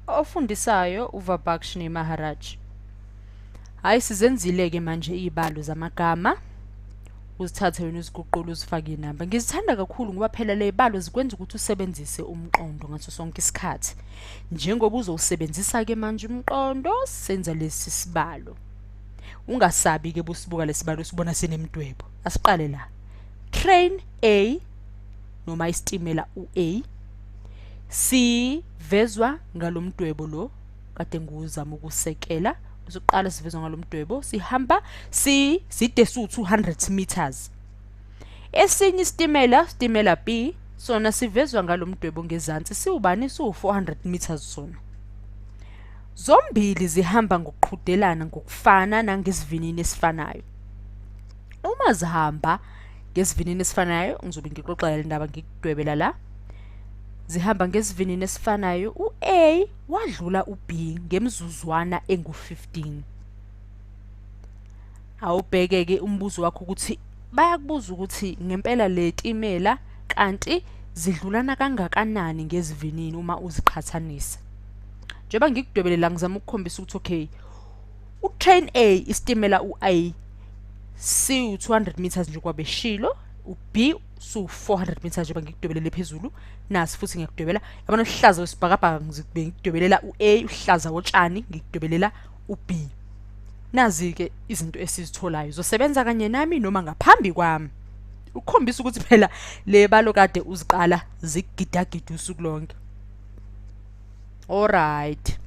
Ofundisayo uVabakshnee Maharaj. Hhayi sizenzile-ke manje iy'balo zamagama. Uzithathe wena uziguqule uzifake iy'namba. Ngizithanda kakhulu ngoba phela le y'balo zikwenza ukuthi usebenzise umqondo ngaso sonke isikhathi. Njengoba uzowusebenzisa-ke manje umqondo, senza lesi sibalo. Ungasabi-ke busibuka lesibalo usibona sinemidwebo. Asiqale la. Train A noma isitimela u-A sivezwa ngalomdwebo lo kade ngiwuzama ukusekela. Usuqala sivezwa ngalomdwebo sihamba si side su 200 meters. Esinye isitimela, sitimela B, sona sivezwa ngalomdwebo ngezansi siwubani siwu 400 meters sona. Zombili zihamba ngokuqhudelana ngokufana nangesivinini esifanayo. Uma zihamba ngesivinini esifanayo, ngizobe ngixoxa le ndaba ngikudwebela la. Zihamba ngesivinini esifanayo, u-A wadlula u-B ngemizuzwana engu-15. Awubheke-ke umbuzo wakho ukuthi bayakubuza ukuthi ngempela le timela kanti zidlulana kangakanani ngezivinini uma uziqhathanisa. Njengoba ngikudwebele la ngizama ukukhombisa ukuthi okay, u-train A isitimela u-A siwu-200 meters nje kwabeshilo, u-B siwu-400 meters njengoba ngikudwebelele phezulu. Nasi futhi ngiyakudwebela, yabona uhlaza wesibhakabhaka ngikudwebelela u-A, uhlaza wotshani ngikudwebelela u-B. Nazi-ke izinto esizitholayo, zosebenza kanye nami noma ngaphambi kwami, ukukhombisa ukuthi phela le balo kade uziqala zikugidagida usuku lonke. Alright,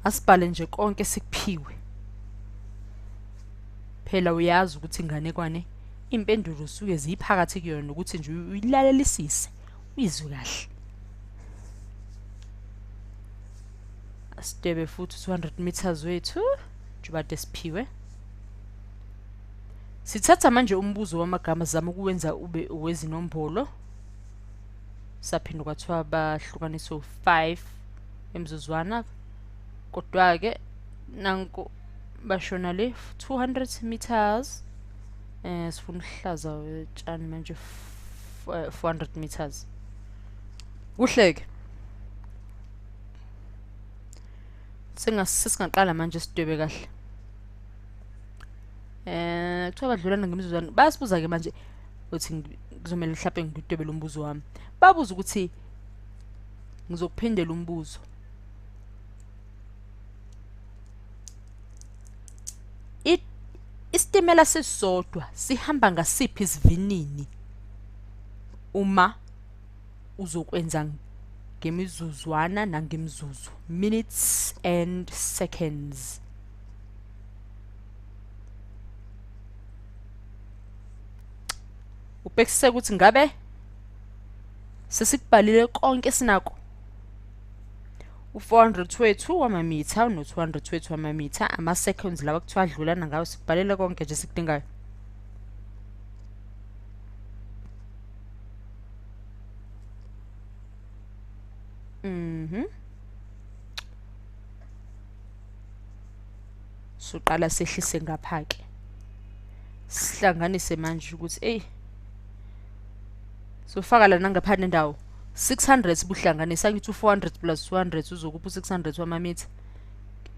asibhale nje konke sikuphiwe. Phela uyazi ukuthi inganekwane impendulo usuke ziyiphakathi kuyona, nokuthi nje uyilalelisise uyizwe kahle. Asidwebe futhi 200 meters wethu njengoba kade siphiwe. Sithatha manje umbuzo wamagama, sizama ukuwenza ube owezinombolo. Saphinde kwathiwa bahlukaniswe u-5 emzuzwana, kodwa-ke nanku bashona le 200 meters. Sifuna uhlaza wetshani manje 400 meters. Kuhleke sesingaqala manje sidwebe kahle. Kuthiwa badlulana ngemizuzwana. Bayasibuza-ke manje uthi kuzomele mhlawumbe ngidwebele umbuzo wami. Babuza ukuthi ngizokuphindela umbuzo. Isitimela sisodwa sihamba ngasiphi isivinini uma uzokwenza ngemizuzwana nangemizuzu, minutes and seconds. Ubhekisise ukuthi ngabe sesikubhalile konke esinako. U-400 wethu wamamitha no-200 wethu wamamitha, ama-seconds lawa kuthiwa adlulana ngawo, sikubhalele konke nje esikudingayo. Soqala sehlise ngapha-ke, sihlanganise manje ukuthi eyi sofaka la nangapha nendawo 600 sibuhlanganisa, ngithi u-400 plus 200 uzokupha u-600 wamamitha,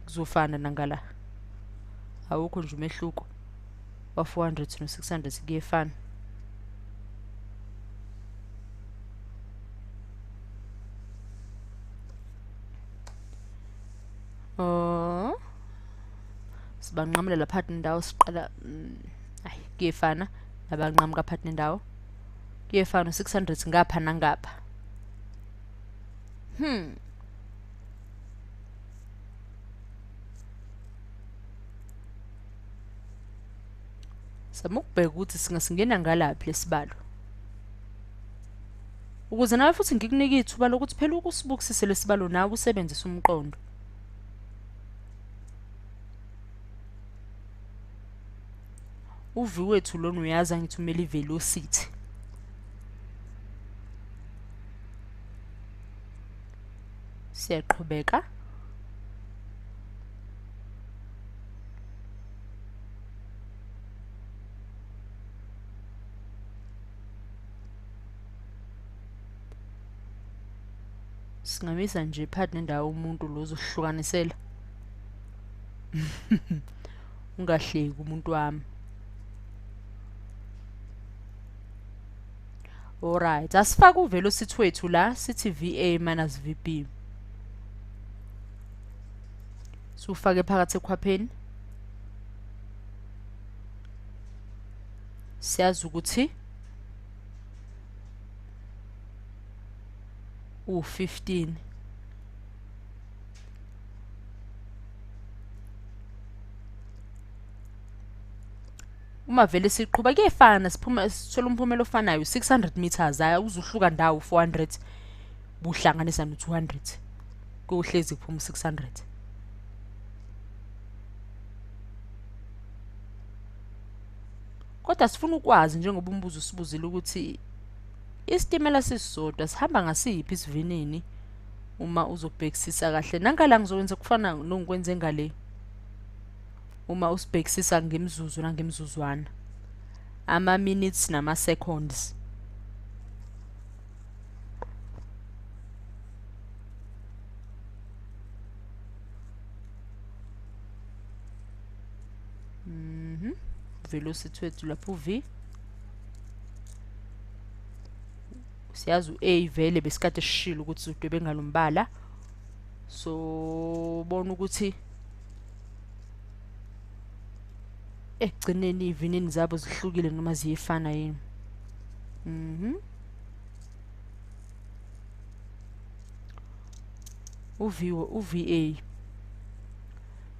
kuzofana nangala, awukho nje umehluko wa-400 no-600, kuyefana. Oh, sibanqamula lapha nendawo, siqala ayi kuyefana nabanqamuka phakathi nendawo, kuyefana u-600 ngapha nangapha. Zama ukubheka ukuthi singasingena ngalaphi lesibalo, ukuze nawe futhi ngikunike ithuba lokuthi phela ukusibukisise lesibalo nawe usebenzise umqondo. Uvi wethu lona uyazi angithi umele i-velocity. Siyaqhubeka. Singamisa nje phakathi nendawo umuntu lo ozohlukanisela. Ungahleki umuntu wami. Alright, asifake uvelocity wethu la, sithi VA minus VB. Siwufake phakathi ekhwapheni. Siyazi ukuthi u-15. Uma vele siqhuba kuyefana, siphuma sithola umphumela ofanayo 600 meters, awuzuhluka ndawo 400 buhlanganisa no-200, kuyohlezi kuphuma 600. Kodwa sifuna ukwazi njengoba umbuzo usibuzile ukuthi isitimela sisodwa sihamba ngasiphi isivinini. Uma uzobhekisisa kahle nangala ngizokwenza kufana nongikwenze ngale, uma usibhekisisa ngemzuzu nangemzuzwana, ama-minutes nama-seconds. Velocity wethu lapho V, siyazi u-A vele besikade sishilo ukuthi sidwebe ngalombala, so bona ukuthi ekugcineni ivinini zabo zihlukile noma ziyefana yini. U-V, u-VA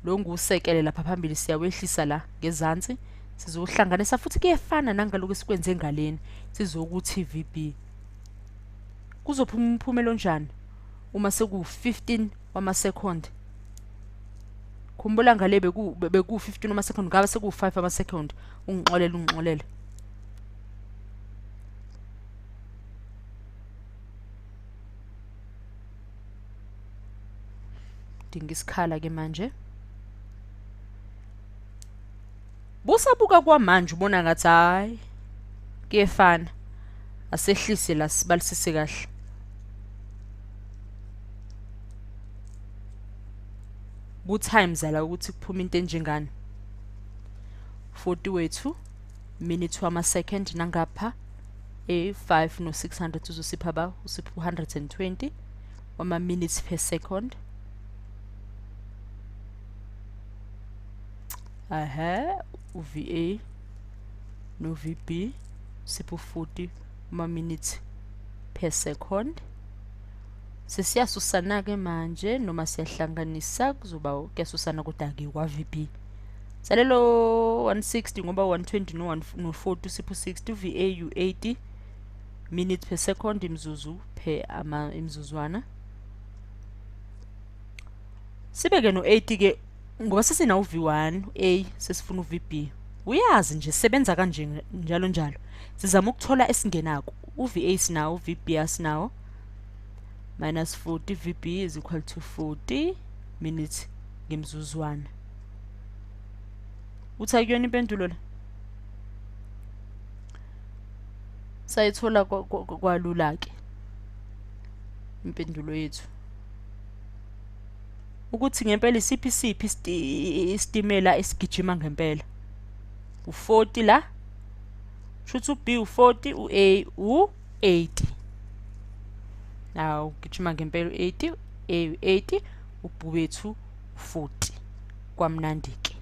lo ngusekele lapha phambili, siyawehlisa la ngezansi, sizohlanganisa futhi kuyefana nangalokho esikwenze ngaleni, sizokuthi VB. Kuzophuma umphumela onjani uma seku-15 wama-second? Khumbula ngale beku-15 wama-second, ngabe seku-5 wama-second. Ungixolele, ungixolele. Dinga isikhala ke manje. Busabuka kwamanje ubona ngathi hayi kuyefana. Asehlise la sibalisise kahle. Bu times la ukuthi kuphuma into enjengani. 40 wethu minute wama second, nangapha e5 no 600 uzosipha ba usipha 120 wama minutes per second. Aha, uVA no VB sipho 40 wama minutes per second. Sesiyasusana ke manje noma siyahlanganisa, kuzoba kuyasusana kodwa ke kwa VB. Salelo 160 ngoba 120 no 40 sipho 60, VA u80 minutes per second, imzuzu per ama imzuzwana. Sibeke no 80 ke ngoba sesina uV1 A, sesifuna uVB. Uyazi nje sebenza kanje njalo njalo. Sizama ukuthola esingenako. UVA sinawo, uVB asinawo. Minus 40 VB is equal to 40 minutes ngemzuzwana. Uthi akuyona impendulo le? Sayithola kwalula ke impendulo yethu. Ukuthi ngempela isiphi siphi isitimela esigijima ngempela. U40 la, shuthi uB u40, uA u80. Nawu gijima ngempela u80, A u80, uB wethu u40. Kwamnandi ke.